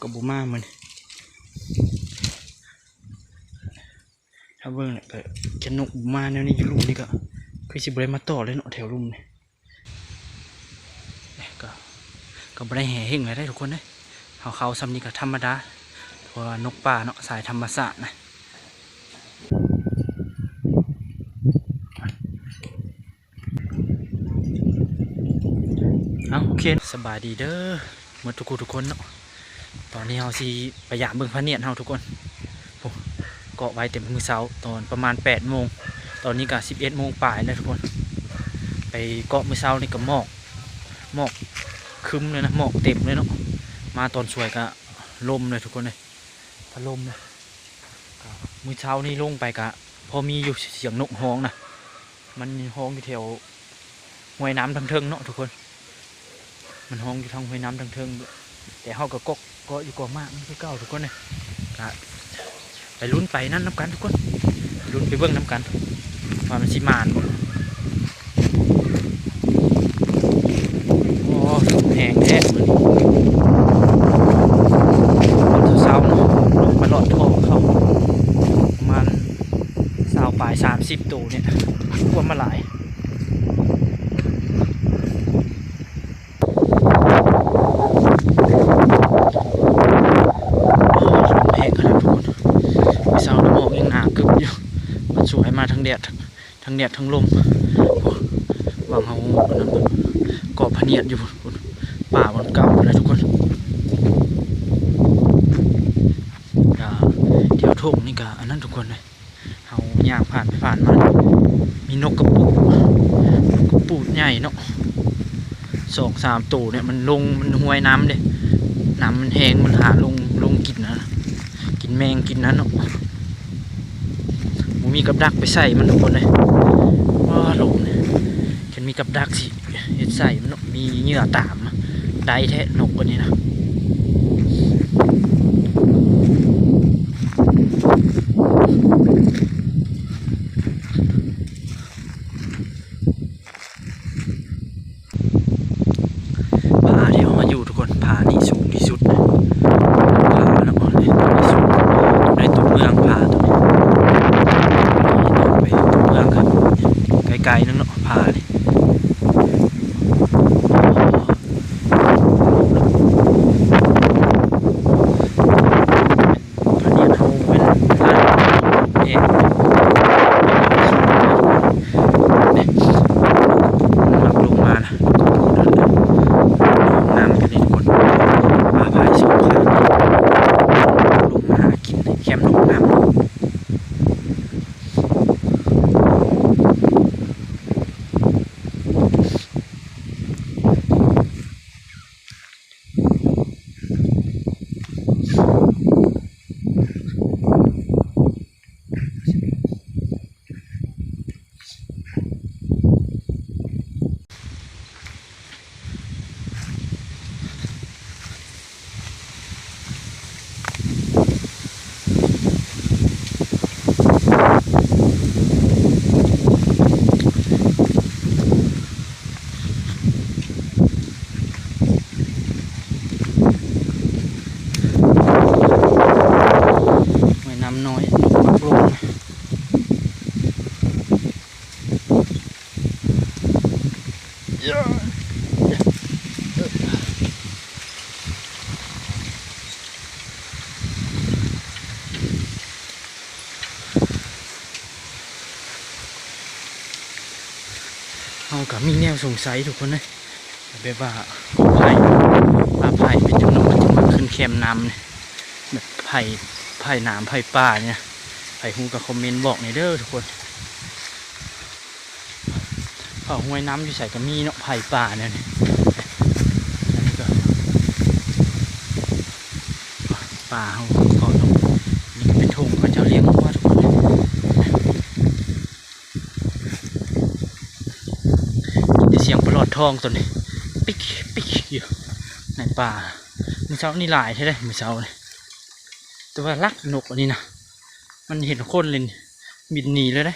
ກໍບໍ່ມາມື້ນີ້ ຖ້າເບິ່ງແລ້ວກໍ ຄັນນົກບໍ່ມາແນວນີ້ຢູ່ລຸ່ມນີ້ກໍ ຄືຊິບໍ່ໄດ້ມາຕໍ່ເລີຍເນາະ ແຖວລຸ່ມນີ້. ກໍ ກໍບໍ່ໄດ້ແຫ່ເຮ່ງແລ້ວເດ້ທຸກຄົນເດ້ ເຮົາເຂົ້າຊ່ຳນີ້ກໍທຳມະດາ ເພາະວ່ານົກປ່າເນາະ ສາຍທຳມະຊາດນະ. ເອົາ ໂອເຄ ສະບາຍດີເດີ ໝົດທຸກຜູ້ທຸກຄົນເນາະ. ຕອນນີ້ເຮົາຊິໄປຢາມເບິ່ງພະນຽດເຮົາທຸກຄົນ. ໂອ້ ເກາະໄວ້ແຕ່ມື້ເຊົ້າ ຕອນປະມານແປດໂມງ ຕອນນີ້ກໍສິບເອັດໂມງປາຍແລ້ວທຸກຄົນ. ໄປເກາະມື້ເຊົ້ານີ້ກໍໝອກ ໝອກຄຶ້ມເລີຍນະ ໝອກເຕັມເລີຍເນາະ. ມາຕອນສວຍກໍລົມເລີຍທຸກຄົນເອີຍ ພັດລົມເລີຍ. ກໍມື້ເຊົ້ານີ້ລົງໄປກໍພໍມີຢູ່ ສຽງນົກຮ້ອງນະ ມັນຮ້ອງຢູ່ແຖວຫ້ວຍນ້ຳທາງເທິງເນາະທຸກຄົນ. ມັນຮ້ອງຢູ່ທາງຫ້ວຍນ້ຳທາງເທິງ ແຕ່ເຮົາກໍເກາະ ເກາະຢູ່ກໍໝາກມັນຄືເກົ່າທຸກຄົນເອີຍ. ກະໄປລຸ້ນໄປນັ້ນນຳກັນທຸກຄົນ ໄປລຸ້ນໄປເບິ່ງນຳກັນວ່າມັນຊິໝານບໍ່. ໂອ້ ລົມແຮງແທ້ມື້ນີ້ ຕອນເຊົ້າໆເນາະ ລົມມາຫຼອດທ້ອງເຂົ້າ ປະມານຊາວປາຍ ສາມສິບໂຕນີ້ ກວມມາຫຼາຍ. ໂອ້ ລົມແຮງຂະໜາດທຸກຄົນ ມື້ເຊົ້ານີ້ໝອກຍັງໜາກຶບຢູ່ ບັດສວຍມາທັງແດດ ທັງແດດທັງລົມ. ໂອ້ ຫວ່າງເຮົາອັນນັ້ນ ເກາະພະນຽດຢູ່ພຸ້ນ ປ່າບ່ອນເກົ່າພຸ້ນນະທຸກຄົນ. ກະແຖວທົ່ງນີ້ກະອັນນັ້ນທຸກຄົນເອີຍ ເຮົາຍ່າງຜ່ານໄປຜ່ານມາ ມີນົກກະປູດ ນົກກະປູດໃຫຍ່ເນາະ ສອງສາມໂຕນີ້ ມັນລົງ ມັນຫ້ວຍນ້ຳເດ້ ນ້ຳມັນແຮງ ມັນຫາລົງ ລົງກິນນະ ກິນແມງກິນນັ້ນເນາະ. ບໍ່ມີກັບດັກໄປໃສ່ມັນທຸກຄົນເອີຍ ວ້າ ລົມນີ້ ຄັນມີກັບດັກຊິເຮັດໃສ່ມັນເນາະ ມີເຫຍື່ອຕາມ ໄດ້ແທ້ນົກອັນນີ້ນະ. ຜາທີ່ເຮົາມາຢູ່ທຸກຄົນ ຜານີ້ສູງທີ່ສຸດ ຜານະ ນີ້ສູງ ຢູ່ໃນຕົວເມືອງ ຜາໂຕນີ້ ໄປຕົວເມືອງ ໄກໆ ໜຶ່ງເນາະ ຜານີ້. ພະເນດເຮົາແມ່ນ ແຮງ ມັນມັກລົງມານະ ນ້ຳຢູ່ນີ້ທຸກຄົນ ປາພາຍສອງຂ້າງ ລົງມາຫາກິນແຄມໜອງນ້ຳ. ຫ້ວຍນ້ຳນ້ອຍ ມັກລົງ. ເຮົາກໍມີແນວສົງໄສທຸກຄົນເອີຍ ແບບວ່າ ກົກໄຜ່ ປາໄຜ່ ເປັນຈັ່ງນັ້ນ ມັນຈຶ່ງມາຂຶ້ນແຄມນ້ຳນີ້ ແບບໄຜ່ ໄຜ່ນ້ຳ ໄຜ່ປ່ານີ້ນະ ໃຜຮູ້ກໍຄອມເມັນບອກແດ່ເດີທຸກຄົນ. ເພາະຫ້ວຍນ້ຳຢູ່ໃສກໍມີເນາະ ໄຜ່ປ່າແນວນີ້. ອັນນີ້ກໍປ່າເຮົາເກາະເນາະ ນີ້ກໍເປັນທົ່ງເຂົາເຈົ້າລ້ຽງງົວທຸກຄົນ. ໄດ້ຍິນແຕ່ສຽງປາຫຼອດທອງຕົວນີ້ ປິກ ປິກ ຢູ່ໃນປ່າ. ມື້ເຊົ້ານີ້ຫຼາຍແທ້ເດ້ ມື້ເຊົ້ານີ້ ແຕ່ວ່າລັກນົກອັນນີ້ນະ ມັນເຫັນຄົນເລີຍ ບິນໜີເລີຍເດ້.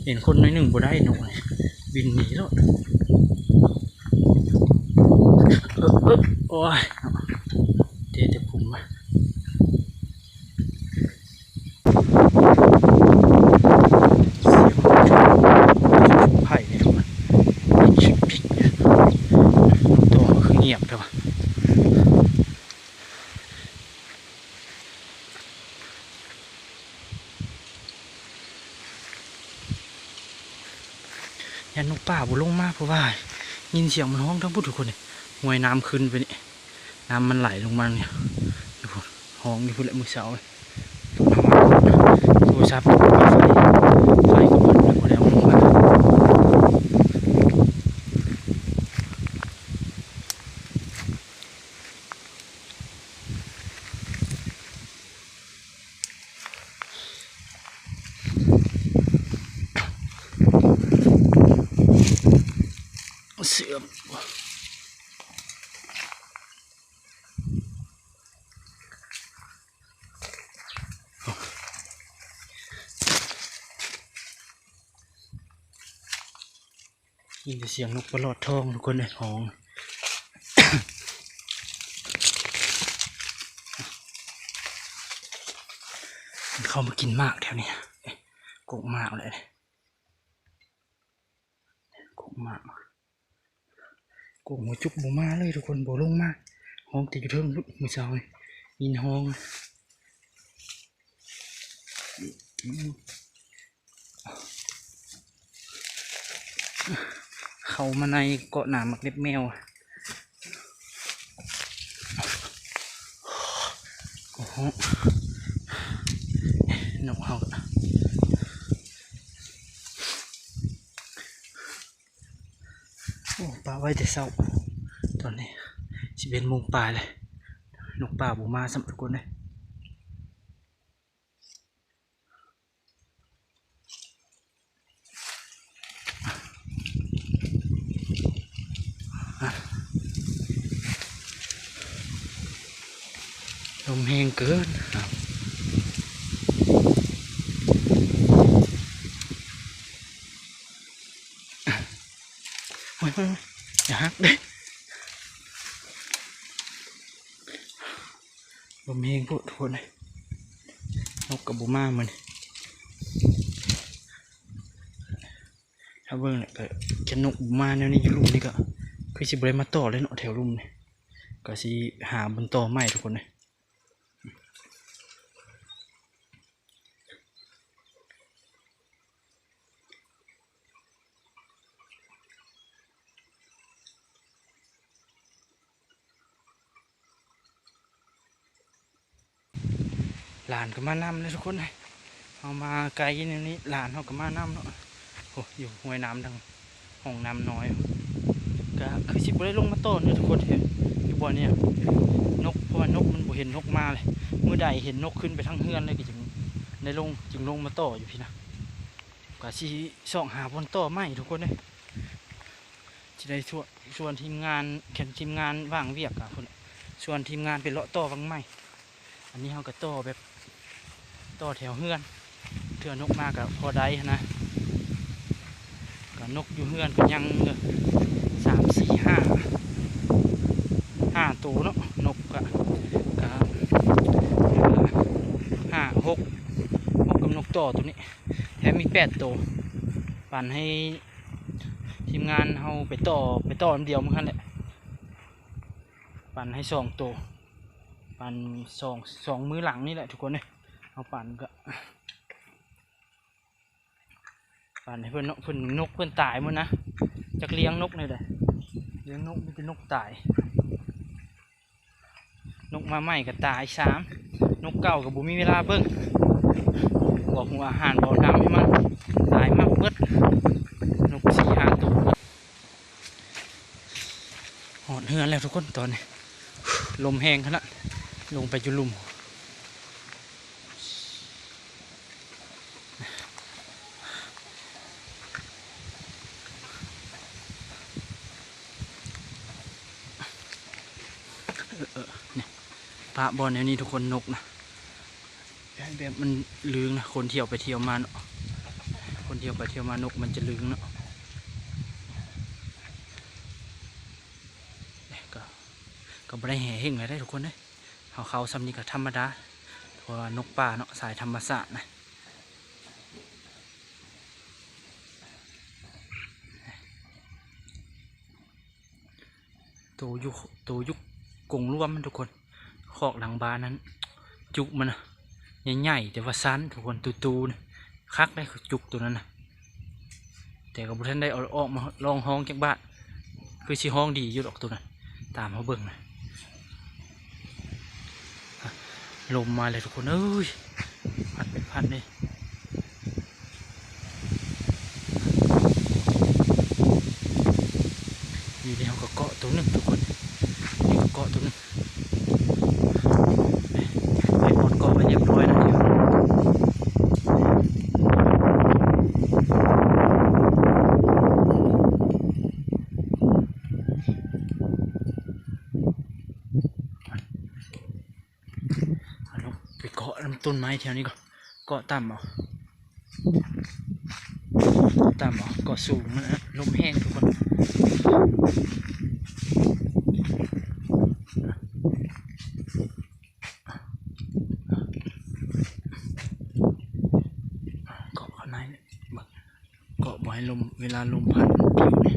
ເຫັນຄົນໜ້ອຍໜຶ່ງບໍ່ໄດ້ນົກນີ້ ບິນໜີໂລດ. ປຶບ ໂອ້ຍ ເຕະແຕ່ພຸ້ນມາ ໄພນີ້ ໂຕຄືງຽບແທ້ວະ. ຢ້ານນົກປ່າບໍ່ລົງມາ ເພາະວ່າຍິນສຽງມັນຮ້ອງທາງພຸ້ນທຸກຄົນເອີຍ. ຫ້ວຍນ້ຳຂຶ້ນໄປນີ້ ນ້ຳມັນໄຫຼລົງມານີ້ ຢູ່ພຸ້ນ ຮ້ອງຢູ່ພຸ້ນແຫຼະມື້ເຊົ້າ. ໂທລະສັບໄຟ ໄຟກໍໝົດແລ້ວ ບໍ່ໄດ້ເອົາລົງມາ. ເຊື່ອມ ຍິນແຕ່ສຽງນົກປະຫຼອດທອງທຸກຄົນເອີຍ ຮ້ອງ. ມັນເຂົ້າມາກິນໝາກແຖວນີ້ ກົກໝາກແຫຼະ ກົກໝາກ. ກົກຫົວຈຸກບໍ່ມາເລີຍທຸກຄົນ ບໍ່ລົງມາ ຮ້ອງແຕ່ຢູ່ເທິງພຸ້ນ ມື້ເຊົ້ານີ້ຍິນຮ້ອງ. ເຂົ້າມາໃນເກາະໜາໝາກເລັບແມວ. ໂອ້ໂຫ ນົກເຮົາ ໂອ້ ປະໄວ້ແຕ່ເຊົ້າ ຕອນນີ້ສິບເອັດໂມງປາຍແລ້ວ ນົກປ່າບໍ່ມາຊ້ຳທຸກຄົນເອີຍ. ລົມແຮງເກີນ ໂອ້ຍ ໂອ້ຍ ໂອ້ຍ ຢ່າຫັກເດ້. ລົມແຮງໂພດທຸກຄົນເອີຍ ນົກກໍບໍ່ມາມື້ນີ້. ຖ້າເບິ່ງແລ້ວກໍ ຄັນນົກບໍ່ມາແນວນີ້ຢູ່ລຸ່ມນີ້ກໍຄືຊິບໍ່ໄດ້ມາຕໍ່ແລ້ວເນາະ ແຖວລຸ່ມນີ້ ກໍຊິຫາບ່ອນຕໍ່ໃໝ່ທຸກຄົນເອີຍ. ຫຼານກໍມານຳເລີຍທຸກຄົນເອີຍ ເຮົາມາໄກແນວນີ້ ຫຼານເຮົາກໍມານຳເນາະ. ໂອ້ ຢູ່ຫ້ວຍນ້ຳທາງ ຫ້ອງນ້ຳນ້ອຍ ກໍຄືຊິບໍ່ໄດ້ລົງມາຕໍ່ເນາະທຸກຄົນ ຢູ່ບ່ອນນີ້ ນົກ ເພາະວ່ານົກມັນບໍ່ເຫັນນົກມາເລີຍ. ມື້ໃດເຫັນນົກຂຶ້ນໄປທາງເຮືອນເລີຍ ກໍຈຶ່ງໄດ້ລົງ ຈຶ່ງລົງມາຕໍ່ຢູ່ພີ້ນະ. ກໍຊິຊອກຫາບ່ອນຕໍ່ໃໝ່ທຸກຄົນເອີຍ ຊິໄດ້ຊວນ ຊວນທີມງານ ຄັນທີມງານວ່າງວຽກກໍພຸ້ນ ຊວນທີມງານໄປເລາະຕໍ່ວັງໃໝ່. ອັນນີ້ເຮົາກໍຕໍ່ແບບ ຕໍ່ແຖວເຮືອນ ເທື່ອນົກມາກໍພໍໄດ້ຫັ້ນນະ. ກໍນົກຢູ່ເຮືອນກໍຍັງສາມ ສີ່ ຫ້າ ຫ້າໂຕເນາະ ນົກກໍ ກໍຫ້າ ຫົກ ຫົກກັບນົກຕໍ່ໂຕນີ້ ແຖມອີກແປດໂຕ ປັນໃຫ້ທີມງານເຮົາໄປຕໍ່ ໄປຕໍ່ນຳດຽວມື້ຫັ້ນແຫຼະ ປັນໃຫ້ສອງໂຕ ປັນສອງ ສອງມື້ຫຼັງນີ້ແຫຼະທຸກຄົນເອີຍ ເຮົາປັນກໍ ປານໃຫ້ເພິ່ນເນາະ ເພິ່ນ ນົກເພິ່ນຕາຍໝົດນະ ຈັກລ້ຽງນົກແນວໃດ ລ້ຽງນົກມີແຕ່ນົກຕາຍ ນົກມາໃໝ່ກໍຕາຍສາມ ນົກເກົ່າກໍບໍ່ມີເວລາເບິ່ງ ບໍ່ຫົວອາຫານບໍ່ນ້ຳໃຫ້ມັນ ຕາຍໝົດ ນົກສີ່ຫ້າໂຕ. ຮອດເຮືອນແລ້ວທຸກຄົນ ຕອນນີ້ລົມແຮງຂະໜາດ ລົງໄປຢູ່ລຸ່ມ ເອີ ເອີ ນີ້ ປະບ່ອນແນວນີ້ທຸກຄົນ ນົກນະ ແບບມັນລຶ້ງນະ ຄົນທ່ຽວໄປທ່ຽວມາເນາະ ຄົນທ່ຽວໄປທ່ຽວມາ ນົກມັນຈະລຶ້ງເນາະ ກໍ ກໍບໍ່ໄດ້ແຫ່ເຮ່ງແລ້ວເດ້ທຸກຄົນເດ້. ເຮົາເຂົ້າຊ່ຳນີ້ກໍທຳມະດາ ເພາະວ່ານົກປ່າເນາະ ສາຍທຳມະຊາດນະ. ໂຕຢູ່ ໂຕຢູ່ກົງລວມມັນທຸກຄົນ. ຄອກຫຼັງບ້ານນັ້ນ ຈຸກມັນນະ ໃຫຍ່ໆ ແຕ່ວ່າສັ້ນທຸກຄົນ. ຕູໆ ນະ ຄັກໄດ໋ຈຸກໂຕນັ້ນນະ. ແຕ່ກໍບໍ່ທັນໄດ້ເອົາອອກມາລອງຮ້ອງຈັກບາດ. ຄືຊິຮ້ອງດີຢູ່ດອກໂຕນັ້ນ ຕາມເຮົາເບິ່ງນະ. ລົມມາແລ້ວທຸກຄົນເອີຍ ພັດໄປພັດເດ້. ນີ້ເດ້ ເຮົາກໍເກາະໂຕໜຶ່ງທຸກຄົນ ນີ້ກໍເກາະໂຕໜຶ່ງ. ໄອ້ໝົດເກາະໄວ້ຮຽບຮ້ອຍແລ້ວ. ເອົາລົງໄປເກາະນຳຕົ້ນໄມ້ແຖວນີ້ກ່ອນ. ເກາະຕ່ຳເອົາ ຕ່ຳເອົາ ເກາະສູງມັນ ລົມແຮງທຸກຄົນ. ເກາະຂ້າງໃນ ເກາະບໍ່ໃຫ້ລົມ ເວລາລົມພັດມັນປິວນີ້.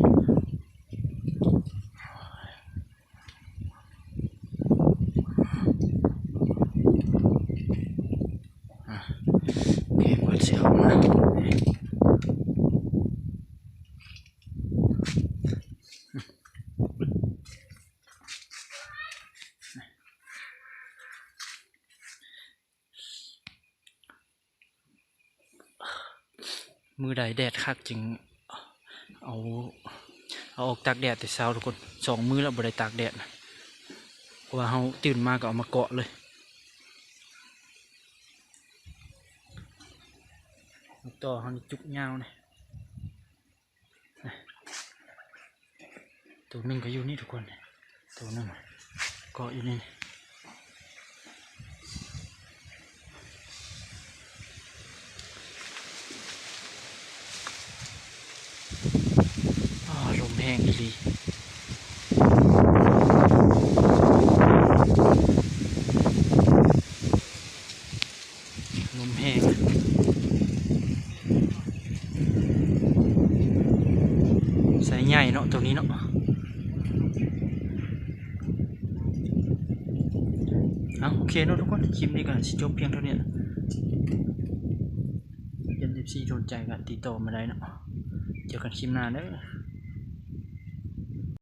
ອາ ໂອເຄ ເພິ່ນຊິເອົາມາ ມື້ໃດແດດຄັກຈຶ່ງເອົາ ເອົາອອກຕາກແດດແຕ່ເຊົ້າທຸກຄົນ. ສອງມື້ແລ້ວບໍ່ໄດ້ຕາກແດດນະ ເພາະວ່າເຮົາຕື່ນມາກໍເອົາມາເກາະເລີຍ. ຕໍ່ເຮົານີ້ຈຸກຍາວນະ. ໂຕໜຶ່ງກໍຢູ່ນີ້ທຸກຄົນ ໂຕໜຶ່ງເກາະຢູ່ນີ້. ອ້າ ລົມແຮງອີ່ຫຼີ ລົມແຮງ ສາຍໃຫຍ່ເນາະ ໂຕນີ້ເນາະ. ເອົາ ໂອເຄເນາະທຸກຄົນ ຄລິບນີ້ກໍຊິຈົບພຽງເທົ່ານີ້. ເອັຟຊີສົນໃຈກໍຕິດຕໍ່ມາໄດ້ເນາະ. ເຈີກັນຄລິບໜ້າເດີ.